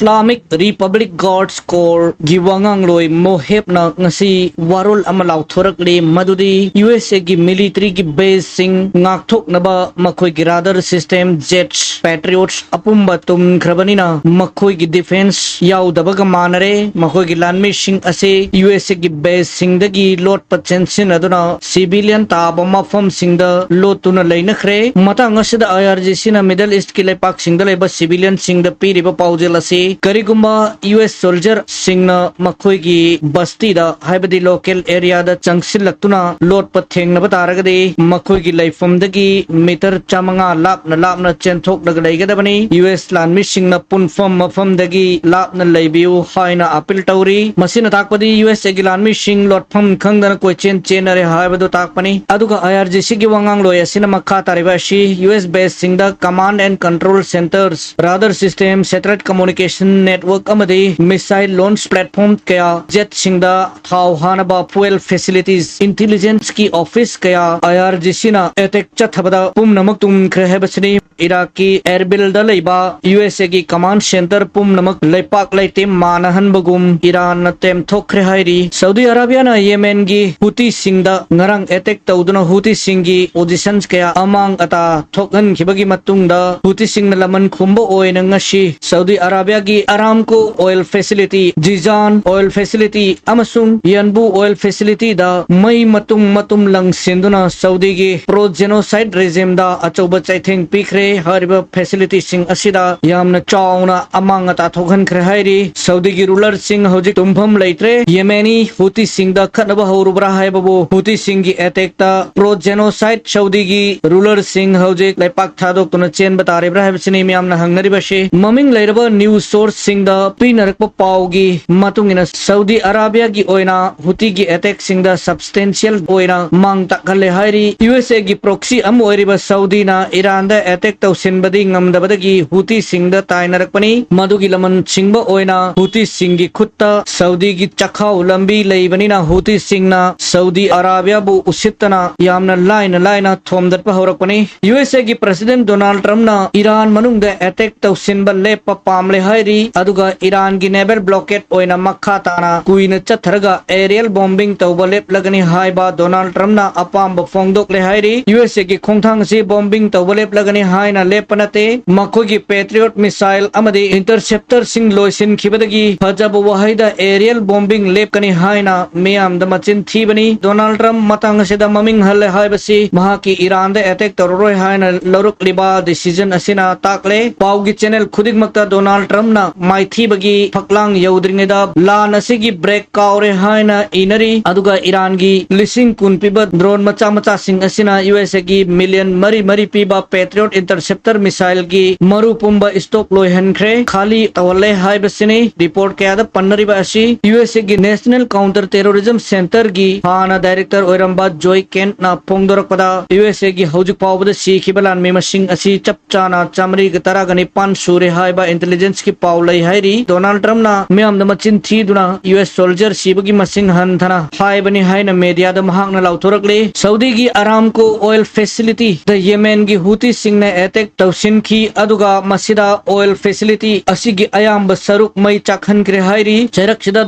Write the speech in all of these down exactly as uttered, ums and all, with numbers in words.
Islamic Republic Guards Corps ꯒꯤ ꯋꯥꯉꯥꯡꯂꯣꯏ ꯃꯣꯍꯦꯕꯅ ꯉꯁꯤ ꯋꯥꯔꯣꯜ ꯑꯃ ꯂꯥꯎꯊꯣꯔꯛꯂꯤ, ꯃꯗꯨꯗꯤ ꯌꯨ ꯑꯦꯁ ꯑꯦꯒꯤ ꯃꯤꯂꯤꯇꯔꯤꯒꯤ ꯕꯦꯁꯁꯤꯡ ꯉꯥꯛꯊꯣꯛꯅꯕ ꯃꯈꯣꯏꯒꯤ ꯔꯥꯗꯥꯔ ꯁꯤꯁꯇꯦꯝ, ꯖꯦꯠꯁ, ꯄꯦꯇ꯭ꯔꯤꯌꯣꯠꯁ ꯑꯄꯨꯝꯕ ꯇꯨꯝꯈ꯭ꯔꯕꯅꯤꯅ ꯃꯈꯣꯏꯒꯤ ꯗꯤꯐꯦꯟꯁ ꯌꯥꯎꯗꯕꯒ ꯃꯥꯟꯅꯔꯦ꯫ ꯃꯈꯣꯏꯒꯤ ꯂꯥꯟꯃꯤꯁꯤꯡ ꯑꯁꯤ ꯌꯨ ꯑꯦꯁ ꯑꯦꯒꯤ ꯕꯦꯁꯁꯤꯡꯗꯒꯤ ꯂꯣꯠꯄ ꯆꯦꯟꯁꯤꯟꯅꯗꯨꯅ ꯁꯤꯚꯤꯂꯤꯌꯟ ꯇꯥꯕ ꯃꯐꯝꯁꯤꯡꯗ ꯂꯣꯠꯇꯨꯅ ꯂꯩꯅꯈ꯭ꯔꯦ꯫ ꯃꯇꯥꯡ ꯑꯁꯤꯗ ꯑꯥꯏ ꯑꯥꯔ ꯖꯤ ꯁꯤꯅ ꯃꯤꯗꯜ ꯏꯁꯀꯤ ꯂꯩꯄꯥꯛꯁꯤꯡꯗ ꯂꯩꯕ ꯁꯤꯚꯤꯂꯤꯌꯟꯁꯤꯡꯗ ꯄꯤꯔꯤꯕ ꯄꯥꯎꯖꯦꯜ ꯑꯁꯤ, ꯀꯔꯤꯒꯨꯝꯕ ꯌꯨ ꯑꯦꯁ ꯁꯣꯜꯖꯔꯁꯤꯡꯅ ꯃꯈꯣꯏꯒꯤ ꯕꯁꯇꯤꯗ, ꯍꯥꯏꯕꯗꯤ ꯂꯣꯀꯦꯜ ꯑꯦꯔꯤꯌꯥꯗ ꯆꯪꯁꯤꯜꯂꯛꯇꯨꯅ ꯂꯣꯠꯄ ꯊꯦꯡꯅꯕ ꯇꯥꯔꯒꯗꯤ, ꯃꯈꯣꯏꯒꯤ ꯂꯩꯐꯝꯗꯒꯤ ꯃꯤꯇꯔ ꯆꯥꯃꯉꯥ ꯂꯥꯞꯅ ꯂꯥꯞꯅ ꯆꯦꯟꯊꯣꯛꯂꯒ ꯂꯩꯒꯗꯕꯅꯤ꯫ ꯌꯨ ꯑꯦꯁ ꯂꯥꯟꯃꯤꯁꯤꯡꯅ ꯄꯨꯟꯐꯝ ꯃꯐꯝꯗꯒꯤ ꯂꯥꯞꯅ ꯂꯩꯕꯤꯌꯨ ꯍꯥꯏꯅ ꯑꯄꯤꯜ ꯇꯧꯔꯤ꯫ ꯃꯁꯤꯅ ꯇꯥꯛꯄꯗꯤ ꯌꯨ ꯑꯦꯁ ꯑꯦꯒꯤ ꯂꯥꯟꯃꯤꯁꯤꯡ ꯂꯣꯠꯐꯝ ꯈꯪꯗꯅ ꯀꯣꯏꯆꯦꯟ ꯆꯦꯟꯅꯔꯦ ꯍꯥꯏꯕꯗꯨ ꯇꯥꯛꯄꯅꯤ꯫ ꯑꯗꯨꯒ ꯑꯥꯏ ꯑꯥꯔ ꯖꯤ ꯁꯤꯒꯤ ꯋꯥꯉꯥꯡꯂꯣꯏ ꯑꯁꯤꯅ ꯃꯈꯥ ꯇꯥꯔꯤꯕ ꯑꯁꯤ ꯌꯨ ꯑꯦꯁ ꯕꯦꯁꯁꯤꯡꯗ command and control centres, radar system, satellite communication network ꯑꯃꯗꯤ missile launch platform ꯀꯌꯥ, ꯖꯦꯠꯁꯤꯡꯗ ꯊꯥꯎ ꯍꯥꯅꯕ fuel facilities, intelligence ꯀꯤ office ꯀꯌꯥ ꯑꯥꯏ ꯑꯥꯔ ꯖꯤ ꯁꯤꯅ ꯑꯦꯇꯦꯛ ꯆꯠꯊꯕꯗ ꯄꯨꯝꯅꯃꯛ ꯇꯨꯝꯈ꯭ꯔꯦ ꯍꯥꯏꯕꯁꯤꯅꯤ꯫ ꯏꯔꯥꯛꯀꯤ ꯑꯦꯔꯕꯤꯜꯗ ꯂꯩꯕ ꯌꯨ ꯑꯦꯁ ꯑꯦꯒꯤ command centre ꯄꯨꯝꯅꯃꯛ ꯂꯩꯄꯥꯛ ꯂꯩꯇꯦꯝ ꯃꯥꯟꯅꯍꯟꯕꯒꯨꯝ ꯏꯔꯥꯟꯅ ꯇꯦꯝꯊꯣꯛꯈ꯭ꯔꯦ ꯍꯥꯏꯔꯤ꯫ ꯁꯥꯎꯗꯤ ꯑꯔꯥꯕꯤꯌꯥꯅ ꯌꯦꯃꯦꯟꯒꯤ ꯍꯨꯇꯤꯁꯤꯡꯗ ꯉꯔꯥꯡ ꯑꯦꯇꯦꯛ ꯇꯧꯗꯨꯅ ꯍꯨꯇꯤꯁꯤꯡꯒꯤ positions ꯀꯌꯥ ꯑꯃꯥꯡ ꯑꯇꯥ ꯊꯣꯛꯍꯟꯈꯤꯕꯒꯤ ꯃꯇꯨꯡꯗ ꯍꯨꯇꯤꯁꯤꯡꯅ ꯂꯃꯟ ꯈꯨꯝꯕ ꯑꯣꯏꯅ ꯉꯁꯤ ꯁꯥꯎꯗꯤ ꯑꯔꯥꯕꯤꯌꯥꯒꯤ Aramco oil facility, Jizan oil facility ꯑꯃꯁꯨꯡ ꯌꯟꯕꯨ oil facility ꯗ ꯃꯩ ꯃꯇꯨꯝ ꯃꯇꯨꯝ ꯂꯪꯁꯤꯟꯗꯨꯅ ꯁꯥꯎꯗꯤꯒꯤ pro genocide regime ꯗ ꯑꯆꯧꯕ ꯆꯩꯊꯦꯡ ꯄꯤꯈ꯭ꯔꯦ꯫ ꯍꯥꯏꯔꯤꯕ facility ꯁꯤꯡ ꯑꯁꯤꯗ ꯌꯥꯝꯅ ꯆꯥꯎꯅ ꯑꯃꯥꯡ ꯑꯇꯥ ꯊꯣꯛꯍꯟꯈ꯭ꯔꯦ ꯍꯥꯏꯔꯤ꯫ ꯁꯥꯎꯗꯤꯒꯤ ruler ꯁꯤꯡ ꯍꯧꯖꯤꯛ ꯇꯨꯝꯐꯝ ꯂꯩꯇ꯭ꯔꯦ꯫ ꯌꯦꯃꯦꯅꯤ ꯍꯨꯇꯤꯁꯤꯡꯗ ꯈꯠꯅꯕ ꯍꯧꯔꯨꯕ꯭ꯔꯥ ꯍꯥꯏꯕꯕꯨ, ꯍꯨꯇꯤꯁꯤꯡꯒꯤ ꯑꯦꯇꯦꯛꯇ pro genocide ꯁꯥꯎꯗꯤꯒꯤ ruler ꯁꯤꯡ ꯍꯧꯖꯤꯛ ꯂꯩꯄꯥꯛ ꯊꯥꯗꯣꯛꯇꯨꯅ ꯆꯦꯟꯕ ꯇꯥꯔꯤꯕ꯭ꯔꯥ ꯍꯥꯏꯕꯁꯤꯅꯤ ꯃꯤꯌꯥꯝꯅ ꯍꯪꯅꯔꯤꯕꯁꯤ꯫ ꯃꯃꯤꯡ ꯂꯩꯔꯕ news source ꯁꯤꯡꯗ ꯄꯤꯅꯔꯛꯄ ꯄꯥꯎꯒꯤ ꯃꯇꯨꯡ ꯏꯟꯅ, ꯁꯥꯎꯗꯤ ꯑꯔꯥꯕꯤꯌꯥꯒꯤ ꯑꯣꯏꯅ ꯍꯨꯇꯤꯒꯤ ꯑꯦꯇꯦꯛꯁꯤꯡꯗ substantial ꯑꯣꯏꯅ ꯃꯥꯡ ꯇꯥꯛꯍꯜꯂꯦ ꯍꯥꯏꯔꯤ꯫ ꯌꯨ ꯑꯦꯁ ꯑꯦꯒꯤ proxy ꯑꯃ ꯑꯣꯏꯔꯤꯕ ꯁꯥꯎꯗꯤꯅ ꯏꯔꯥꯟꯗ ꯑꯦꯇꯦꯛ ꯇꯧꯁꯤꯟꯕꯗꯤ ꯉꯝꯗꯕꯗꯒꯤ ꯍꯨꯇꯤꯁꯤꯡꯗ ꯇꯥꯏꯅꯔꯛꯄꯅꯤ꯫ ꯃꯗꯨꯒꯤ ꯂꯃꯟ ꯁꯤꯡꯕ ꯑꯣꯏꯅ ꯍꯨꯇꯤꯁꯤꯡꯒꯤ ꯈꯨꯠꯇ ꯁꯥꯎꯗꯤꯒꯤ ꯆꯈꯥꯎ ꯂꯝꯕꯤ ꯂꯩꯕꯅꯤꯅ, ꯍꯨꯇꯤꯁꯤꯡꯅ ꯁꯥꯎꯗꯤ ꯑꯔꯥꯕꯤꯌꯥꯕꯨ ꯎꯁꯤꯠꯇꯅ ꯌꯥꯝꯅ ꯂꯥꯏꯅ ꯂꯥꯏꯅ ꯊꯣꯝꯗꯠꯄ ꯍꯧꯔꯛꯄꯅꯤ꯫ ꯌꯨ ꯑꯦꯁ ꯑꯦꯒꯤ President Donald Trump ꯅ ꯏꯔꯥꯟ ꯃꯅꯨꯡꯗ ꯑꯦꯇꯦꯛ ꯇꯧꯁꯤꯟꯕ ꯂꯦꯞꯄ ꯄꯥꯝꯂꯦ ꯍꯥꯏ꯫ ꯔꯤ꯫ ꯑꯗꯨꯒ ꯏꯔꯥꯟꯒꯤ naval blockade ꯑꯣꯏꯅ ꯃꯈꯥ ꯇꯥꯅ ꯀꯨꯏꯅ ꯆꯠꯊꯔꯒ aerial bombing ꯇꯧꯕ ꯂꯦꯞꯂꯒꯅꯤ ꯍꯥꯏꯕ ꯗꯣꯅꯥꯜꯗ ꯇ꯭ꯔꯝꯞꯅ ꯑꯄꯥꯝꯕ ꯐꯣꯡꯗꯣꯛꯂꯦ ꯍꯥꯏꯔꯤ꯫ ꯌꯨ ꯑꯦꯁ ꯑꯦꯒꯤ ꯈꯣꯡꯊꯥꯡ ꯑꯁꯤ bombing ꯇꯧꯕ ꯂꯦꯞꯂꯒꯅꯤ ꯍꯥꯏꯅ ꯂꯦꯞꯄ ꯅꯠꯇꯦ꯫ ꯃꯈꯣꯏꯒꯤ Patriot missile ꯑꯃꯗꯤ interceptorꯁꯤꯡ ꯂꯣꯏꯁꯤꯟꯈꯤꯕꯗꯒꯤ ꯐꯖꯕ ꯋꯥꯍꯩꯗ aerial bombing ꯂꯦꯞꯀꯅꯤ ꯍꯥꯏꯅ ꯃꯤꯌꯥꯝꯗ ꯃꯆꯤꯟ ꯊꯤꯕꯅꯤ꯫ ꯗꯣꯅꯥꯜꯗ ꯇ꯭ꯔꯝꯞ ꯃꯇꯥꯡ ꯑꯁꯤꯗ ꯃꯃꯤꯡ ꯍꯜꯂꯦ ꯍꯥꯏꯕꯁꯤ ꯃꯍꯥꯛꯀꯤ ꯏꯔꯥꯟꯗ attack ꯇꯧꯔꯔꯣꯏ ꯍꯥꯏꯅ ꯂꯧꯔꯛꯂꯤꯕ decision ꯑꯁꯤꯅ ꯇꯥꯛꯂꯦ꯫ ꯄꯥꯎꯒꯤ channel ꯈꯨꯗꯤꯡꯃꯛꯇ ꯗꯣꯅꯥꯜꯗ ꯇ꯭ꯔꯝꯞꯅ ꯃꯥꯏꯊꯤꯕꯒꯤ ꯐꯛꯂꯥꯡ ꯌꯧꯗ꯭ꯔꯤꯉꯩꯗ ꯂꯥꯟ ꯑꯁꯤꯒꯤ brake ꯀꯥꯎꯔꯦ ꯍꯥꯏꯅ ꯏꯅꯔꯤ꯫ ꯑꯗꯨꯒ ꯏꯔꯥꯟꯒꯤ ꯂꯤꯁꯤꯡ ꯀꯨꯟ ꯄꯤꯕ drone ꯃꯆꯥ ꯃꯆꯥꯁꯤꯡ ꯑꯁꯤꯅ ꯌꯨ ꯑꯦꯁ ꯑꯦꯒꯤ million ꯃꯔꯤ ꯃꯔꯤ ꯄꯤꯕ Patriot interceptor missileꯒꯤ ꯃꯔꯨ ꯄꯨꯝꯕ stock ꯂꯣꯏꯍꯟꯈ꯭ꯔꯦ, ꯈꯥꯂꯤ ꯇꯧꯍꯜꯂꯦ ꯍꯥꯏꯕꯁꯤꯅꯤ꯫ Report ꯀꯌꯥꯗ ꯄꯟꯅꯔꯤꯕ ꯑꯁꯤ ꯌꯨ ꯑꯦꯁ ꯑꯦꯒꯤ National Counter Terrorism Centreꯒꯤ ꯍꯥꯟꯅ director ꯑꯣꯏꯔꯝꯕ ꯖꯣꯏ ꯀꯦꯟꯠꯅ ꯐꯣꯡꯗꯣꯔꯛꯄꯗ, ꯌꯨ ꯑꯦꯁ ꯑꯦꯒꯤ ꯍꯧꯖꯤꯛ ꯐꯥꯎꯕꯗ ꯁꯤꯈꯤꯕ ꯂꯥꯟꯃꯤ ꯃꯁꯤꯡ ꯑꯁꯤ ꯆꯞ ꯆꯥꯅ ꯆꯥꯃꯔꯤꯒ ꯇꯔꯥꯒ ꯅꯤꯄꯥꯟ ꯁꯨꯔꯦ ꯍꯥꯏꯕ intelligenceꯀꯤ ꯄꯥꯎ ꯂꯩ ꯍꯥꯏꯔꯤ꯫ ꯗꯣꯅꯥꯜꯗ ꯇ꯭ꯔꯝꯞꯅ ꯃꯤꯌꯥꯝꯗ ꯃꯆꯤꯟ ꯊꯤꯗꯨꯅ ꯌꯨ ꯑꯦꯁ soldier ꯁꯤꯕꯒꯤ ꯃꯁꯤꯡ ꯍꯟꯊꯅ ꯍꯥꯏꯕꯅꯤ ꯍꯥꯏꯅ mediaꯗ ꯃꯍꯥꯛꯅ ꯂꯥꯎꯊꯣꯔꯛꯂꯤ꯫ ꯁꯥꯎꯗꯤꯒꯤ Aramco oil facilityꯗ ꯌꯦꯃꯦꯟꯒꯤ ꯍꯨꯇꯤꯁꯤꯡꯅ attack ꯇꯧꯁꯤꯟꯈꯤ, ꯑꯗꯨꯒ ꯃꯁꯤꯗ oil facility ꯑꯁꯤꯒꯤ ꯑꯌꯥꯝꯕ ꯁꯔꯨꯛ ꯃꯩ ꯆꯥꯛꯍꯟꯈ꯭ꯔꯦ ꯍꯥꯏꯔꯤ꯫ ꯆꯩꯔꯛꯁꯤꯗ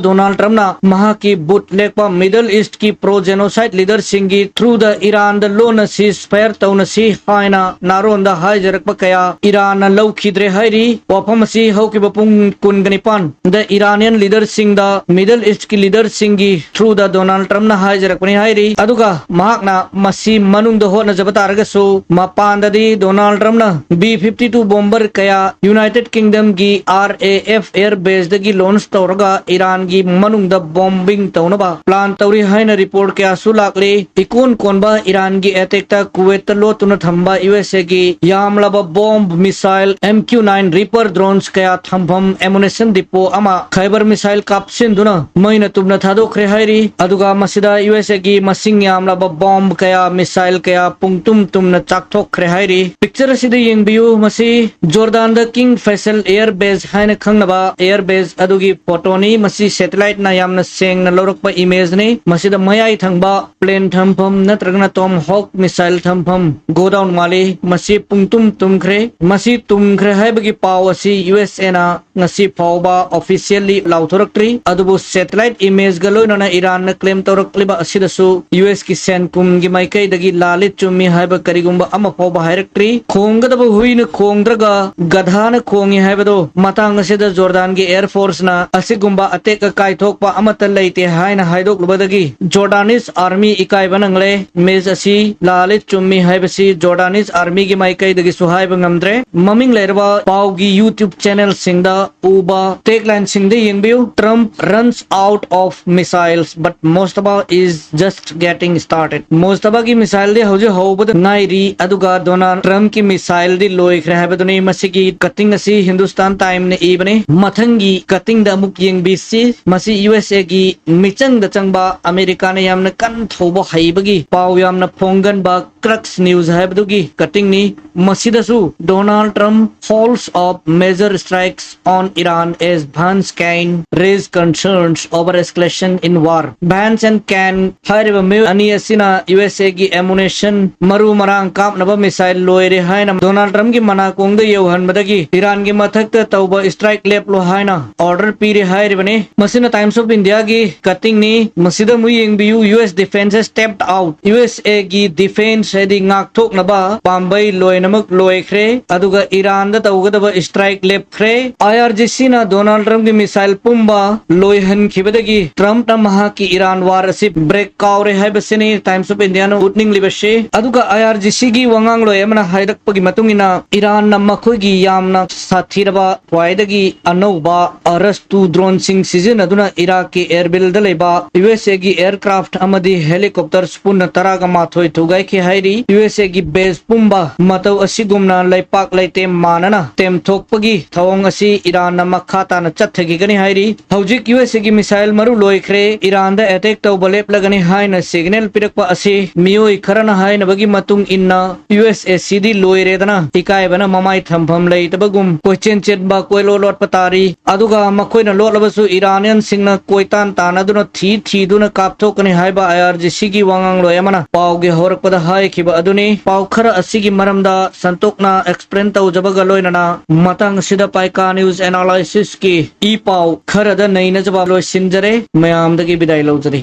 ꯗꯣꯅꯥꯜꯗ ꯇ꯭ꯔꯝꯞꯅ ꯃꯍꯥꯛꯀꯤ ꯕꯨꯠ ꯂꯦꯛꯄ Middle Eastꯀꯤ pro genocide leaderꯁꯤꯡꯒꯤ through the ꯏꯔꯥꯟꯗ ꯂꯣꯟꯅ ceasefire ꯇꯧꯅꯁꯤ ꯍꯥꯏꯅ ꯅꯥꯔꯣꯟꯗ ꯍꯥꯏꯖꯔꯛꯄ ꯀꯌꯥ ꯏꯔꯥꯟꯅ ꯂꯧꯈꯤꯗ꯭ꯔꯦ ꯍꯥꯏꯔꯤ꯫ ꯋꯥꯐꯝ ꯑꯁꯤ ꯍꯧꯈꯤꯕ ꯄꯨꯡ ꯀꯨꯟꯒ ꯅꯤꯄꯥꯟꯗ Iranian leaderꯁꯤꯡꯗ Middle Eastꯀꯤ leaderꯁꯤꯡꯒꯤ throughꯗ ꯗꯣꯅꯥꯜꯗ ꯇ꯭ꯔꯝꯞꯅ ꯍꯥꯏꯖꯔꯛꯄꯅꯤ ꯍꯥꯏꯔꯤ꯫ ꯑꯗꯨꯒ ꯃꯍꯥꯛꯅ ꯃꯁꯤ ꯃꯅꯨꯡꯗ ꯍꯣꯠꯅꯖꯕ ꯇꯥꯔꯒꯁꯨ ꯃꯄꯥꯟꯗꯗꯤ ꯗꯣꯅꯥꯜꯗ ꯇ꯭ꯔꯝꯞꯅ B fifty two bomber ꯀꯌꯥ United Kingdomꯒꯤ R A F air baseꯗꯒꯤ launch ꯇꯧꯔꯒ ꯏꯔꯥꯟꯒꯤ ꯃꯅꯨꯡꯗ bombing ꯇꯧꯅꯕ plan ꯇꯧꯔꯤ ꯍꯥꯏꯅ report ꯀꯌꯥꯁꯨ ꯂꯥꯛꯂꯤ꯫ ꯏꯀꯣꯟ ꯀꯣꯟꯕ ꯏꯔꯥꯟꯒꯤ attackꯇ ꯀꯨꯋꯦꯠꯇ ꯂꯣꯠꯇꯨꯅ ꯊꯝꯕ ꯌꯨ ꯑꯦꯁ ꯑꯦꯒꯤ ꯌꯥꯝꯂꯕ bomb, missile, M Q nine Reaper drones ꯀꯌꯥ ꯊꯝꯐꯝ ammunition depot ꯑꯃ Khyber missile ꯀꯥꯞꯁꯤꯟꯗꯨꯅ ꯃꯩꯅ ꯇꯨꯝꯅ ꯊꯥꯗꯣꯛꯈ꯭ꯔꯦ ꯍꯥꯏꯔꯤ꯫ ꯑꯗꯨꯒ ꯃꯁꯤꯗ ꯌꯨ ꯑꯦꯁ ꯑꯦꯒꯤ ꯃꯁꯤꯡ ꯌꯥꯝꯂꯕ bomb ꯀꯌꯥ, missile ꯀꯌꯥ ꯄꯨꯡꯇꯨꯝ ꯇꯨꯝꯅ ꯆꯥꯛꯊꯣꯛꯈ꯭ꯔꯦ ꯍꯥꯏꯔꯤ꯫ Picture ꯑꯁꯤꯗ ꯌꯦꯡꯕꯤꯌꯨ, ꯃꯁꯤ ꯖꯣꯔꯗꯥꯟꯗ King Faisal air base ꯍꯥꯏꯅ ꯈꯪꯅꯕ air base ꯑꯗꯨꯒꯤ photoꯅꯤ꯫ ꯃꯁꯤ satelliteꯅ ꯌꯥꯝꯅ ꯁꯦꯡꯅ ꯂꯧꯔꯛꯄ imageꯅꯤ꯫ ꯃꯁꯤꯗ ꯃꯌꯥꯏ ꯊꯪꯕ plane ꯊꯝꯐꯝ ꯅꯠꯇ꯭ꯔꯒꯅ Tomahawk missile ꯊꯝꯐꯝ godown ꯃꯥꯜꯂꯤ꯫ ꯃꯁꯤ ꯄꯨꯡꯇꯨꯝ ꯇꯨꯝꯈ꯭ꯔꯦ꯫ ꯃꯁꯤ ꯇꯨꯝꯈ꯭ꯔꯦ ꯍꯥꯏꯕꯒꯤ ꯄꯥꯎ ꯑꯁꯤ ꯌꯨ ꯑꯦꯁ ꯑꯦꯅ ꯉꯁꯤ ꯐꯥꯎꯕ officially ꯂꯥꯎꯊꯣꯔꯛꯇ꯭ꯔꯤ꯫ ꯑꯗꯨꯕꯨ satellite image ꯒ ꯂꯣꯏꯅꯅ ꯏꯔꯥꯟꯅ claim ꯇꯧꯔꯛꯂꯤꯕ ꯑꯁꯤꯗꯁꯨ ꯌꯨ ꯑꯦꯁ ꯀꯤ ꯁꯦꯟꯀꯨꯝꯒꯤ ꯃꯥꯏꯀꯩꯗꯒꯤ ꯂꯥꯜꯂꯤ ꯆꯨꯝꯃꯤ ꯍꯥꯏꯕ ꯀꯔꯤꯒꯨꯝꯕ ꯑꯃ ꯐꯥꯎꯕ ꯍꯥꯏꯔꯛꯇ꯭ꯔꯤ꯫ ꯈꯣꯡꯒꯗꯕ ꯍꯨꯏꯅ ꯈꯣꯡꯗ꯭ꯔꯒ ꯒꯙꯥꯅ ꯈꯣꯡꯉꯤ ꯍꯥꯏꯕꯗꯣ, ꯃꯇꯥꯡ ꯑꯁꯤꯗ ꯖꯣꯔꯗꯥꯟꯒꯤ Air Force ꯅ ꯑꯁꯤꯒꯨꯝꯕ ꯑꯇꯦꯛ ꯑꯀꯥꯏ ꯊꯣꯛꯄ ꯑꯃꯠꯇ ꯂꯩꯇꯦ ꯍꯥꯏꯅ ꯍꯥꯏꯗꯣꯛꯂꯨꯕꯗꯒꯤ Jordanese army ꯏꯀꯥꯏꯕ ꯅꯪꯂꯦ꯫ Image ꯑꯁꯤ ꯂꯥꯜꯂꯤ ꯆꯨꯝꯃꯤ ꯍꯥꯏꯕꯁꯤ Jordanese army ꯒꯤ ꯃꯥꯏꯀꯩꯗꯒꯤꯁꯨ ꯍꯥꯏꯕ ꯉꯝꯗ꯭ꯔꯦ꯫ ꯃꯃꯤꯡ ꯂꯩꯔꯕ ꯄꯥꯎꯒꯤ YouTube channel ꯁꯤꯡꯗ ꯎꯕ tagline ꯁꯤꯡꯗ ꯌꯦꯡꯕꯤꯌꯨ꯫ Trump runs out of missiles, but Mojtaba is just getting started. Mojtaba ꯒꯤ missile ꯗꯤ ꯍꯧꯖꯤꯛ ꯍꯧꯕꯗ ꯉꯥꯏꯔꯤ, ꯑꯗꯨꯒ Donald Trump ꯀꯤ missile ꯗꯤ ꯂꯣꯏꯈ꯭ꯔꯦ ꯍꯥꯏꯕꯗꯨꯅꯤ꯫ ꯃꯁꯤꯒꯤ cutting ꯑꯁꯤ Hindustan Times ꯅ ꯏꯕꯅꯤ꯫ ꯃꯊꯪꯒꯤ cutting ꯗ ꯑꯃꯨꯛ ꯌꯦꯡꯕꯤꯁꯤ꯫ ꯃꯁꯤ ꯌꯨ ꯑꯦꯁ ꯑꯦ ꯒꯤ ꯃꯤꯆꯪꯗ ꯆꯪꯕ, ꯑꯃꯦꯔꯤꯀꯥꯅ ꯌꯥꯝꯅ ꯀꯟ ꯊꯧꯕ ꯍꯩꯕꯒꯤ ꯄꯥꯎ ꯌꯥꯝꯅ ꯐꯣꯡꯒꯟꯕ Crux News ꯍꯥꯏꯕꯗꯨꯒꯤ cutting ꯅꯤ꯫ ꯃꯁꯤꯗꯁꯨ Donald Trump holds off major strikes on Iran as Vance Cain raise concerns over escalation in war. Vance and Cain ꯍꯥꯏꯔꯤꯕ ꯃꯤꯑꯣꯏ ꯑꯅꯤ ꯑꯁꯤꯅ ꯌꯨ ꯑꯦꯁ ꯑꯦ ꯒꯤ ammunition, ꯃꯔꯨ ꯃꯔꯥꯡ ꯀꯥꯞꯅꯕ missile ꯂꯣꯏꯔꯦ ꯍꯥꯏꯅ Donald Trump ꯀꯤ ꯃꯅꯥꯀꯣꯡꯗ ꯌꯧꯍꯟꯕꯗꯒꯤ ꯏꯔꯥꯟꯒꯤ ꯃꯊꯛꯇ ꯇꯧꯕ strike ꯂꯦꯞꯂꯣ ꯍꯥꯏꯅ order ꯄꯤꯔꯦ ꯍꯥꯏꯔꯤꯕꯅꯤ꯫ ꯃꯁꯤꯅ Times of India ꯒꯤ cutting ꯅꯤ꯫ ꯃꯁꯤꯗ ꯑꯃꯨꯛ ꯌꯦꯡꯕꯤꯌꯨ, U S defense has tapped out. U S A ꯒꯤ defense ꯍꯥꯏꯗꯤ ꯉꯥꯛꯊꯣꯛꯅꯕ ꯄꯥꯝꯕꯩ ꯂꯣꯏꯅꯃꯛ ꯂꯣꯏꯈ꯭ꯔꯦ, ꯑꯗꯨꯒ ꯏꯔꯥꯟꯗ ꯇꯧꯒꯗꯕ strike ꯂꯦꯞꯈ꯭ꯔꯦ꯫ ꯑꯥꯏ ꯑꯥꯔ ꯖꯤ ꯁꯤ ꯅ Donald Trump ꯀꯤ missile ꯄꯨꯝꯕ ꯂꯣꯏꯍꯟꯈꯤꯕꯗꯒꯤ Trump ꯅ ꯃꯍꯥꯛꯀꯤ ꯏꯔꯥꯟ war ꯑꯁꯤ break ꯀꯥꯎꯔꯦ ꯍꯥꯏꯕꯁꯤꯅꯤ Times of India ꯅ ꯎꯠꯅꯤꯡꯂꯤꯕꯁꯤ꯫ ꯑꯗꯨꯒ ꯑꯥꯏ ꯑꯥꯔ ꯖꯤ ꯁꯤ ꯒꯤ ꯋꯥꯉꯥꯡꯂꯣꯏ ꯑꯃꯅ ꯍꯥꯏꯔꯛꯄꯒꯤ ꯃꯇꯨꯡ ꯏꯟꯅ, ꯏꯔꯥꯟꯅ ꯃꯈꯣꯏꯒꯤ ꯌꯥꯝꯅ ꯁꯥꯊꯤꯔꯕ, ꯈ꯭ꯋꯥꯏꯗꯒꯤ ꯑꯅꯧꯕ Astrazu drone ꯁꯤꯡ ꯁꯤꯖꯤꯟꯅꯗꯨꯅ ꯏꯔꯥꯛꯀꯤ Erbil ꯗ ꯂꯩꯕ ꯌꯨ ꯑꯦꯁ ꯑꯦ ꯒꯤ aircraft ꯑꯃꯗꯤ helicopters ꯄꯨꯟꯅ ꯇꯔꯥꯒ ꯃꯥꯊꯣꯏ ꯊꯨꯒꯥꯏꯈꯤ ꯍꯥꯏꯔꯤ꯫ ꯌꯨ ꯑꯦꯁ ꯑꯦ ꯒꯤ base ꯄꯨꯝꯕ ꯃꯇꯧ ꯑꯁꯤꯒꯨꯝꯅ ꯂꯩꯄꯥꯛ ꯂꯩꯇꯦꯝ ꯃꯥꯟꯅꯅ ꯇꯦꯝꯊꯣꯛꯄꯒꯤ ꯊꯧꯑꯣꯡ ꯑꯁꯤ ꯏꯔꯥꯟꯅ ꯃꯈꯥ ꯇꯥꯅ ꯆꯠꯊꯈꯤꯒꯅꯤ ꯍꯥꯏꯔꯤ꯫ ꯍꯧꯖꯤꯛ ꯌꯨ ꯑꯦꯁ ꯑꯦ ꯒꯤ missile ꯃꯔꯨ ꯂꯣꯏꯈ꯭ꯔꯦ, ꯏꯔꯥꯟꯗ attack ꯇꯧꯕ ꯂꯦꯞꯂꯒꯅꯤ ꯍꯥꯏꯅ signal ꯄꯤꯔꯛꯄ ꯑꯁꯤ ꯃꯤꯑꯣꯏ ꯈꯔꯅ ꯍꯥꯏꯅꯕꯒꯤ ꯃꯇꯨꯡ ꯏꯟꯅ ꯌꯨ ꯑꯦꯁ ꯑꯦ ꯁꯤꯗꯤ ꯂꯣꯏꯔꯦꯗꯅ ꯏꯀꯥꯏꯕꯅ ꯃꯃꯥꯏ ꯊꯝꯐꯝ ꯂꯩꯇꯕꯒꯨꯝ ꯀꯣꯏꯆꯦꯟ ꯆꯦꯟꯕ, ꯀꯣꯏꯂꯣꯠ ꯂꯣꯠꯄ ꯇꯥꯔꯤ꯫ ꯑꯗꯨꯒ ꯃꯈꯣꯏꯅ ꯂꯣꯠꯂꯕꯁꯨ Iranian ꯁꯤꯡꯅ ꯀꯣꯏꯇꯥꯟ ꯇꯥꯟꯅꯗꯨꯅ ꯊꯤ ꯊꯤꯗꯨꯅ ꯀꯥꯞꯊꯣꯛꯀꯅꯤ ꯍꯥꯏꯕ ꯑꯥꯏ ꯑꯥꯔ ꯖꯤ ꯁꯤ ꯒꯤ ꯋꯥꯉꯥꯡꯂꯣꯏ ꯑꯃꯅ ꯄꯥꯎꯒꯤ ꯍꯧꯔꯛꯄꯗ ꯍꯥꯏ꯫ ꯈꯤꯕ ꯑꯗꯨꯅꯤ꯫ ꯄꯥꯎ ꯈꯔ ꯑꯁꯤꯒꯤ ꯃꯔꯝꯗ ꯁꯟꯇꯣꯛꯅ ꯑꯦꯛꯁꯄ꯭ꯂꯦꯟ ꯇꯧꯖꯕꯒ ꯂꯣꯏꯅꯅ ꯃꯇꯥꯡꯁꯤꯗ ꯄꯥꯏꯀꯥ ꯅ꯭ꯌꯨꯁ ꯑꯦꯅꯥꯂꯥꯏꯁꯤꯁꯀꯤ ꯏ ꯄꯥꯎ ꯈꯔꯗ ꯅꯩꯅꯖꯕ ꯂꯣꯏꯁꯤꯟꯖꯔꯦ꯫ ꯃꯌꯥꯝꯗꯒꯤ ꯕꯤꯗꯥꯏ ꯂꯧꯖꯔꯤ꯫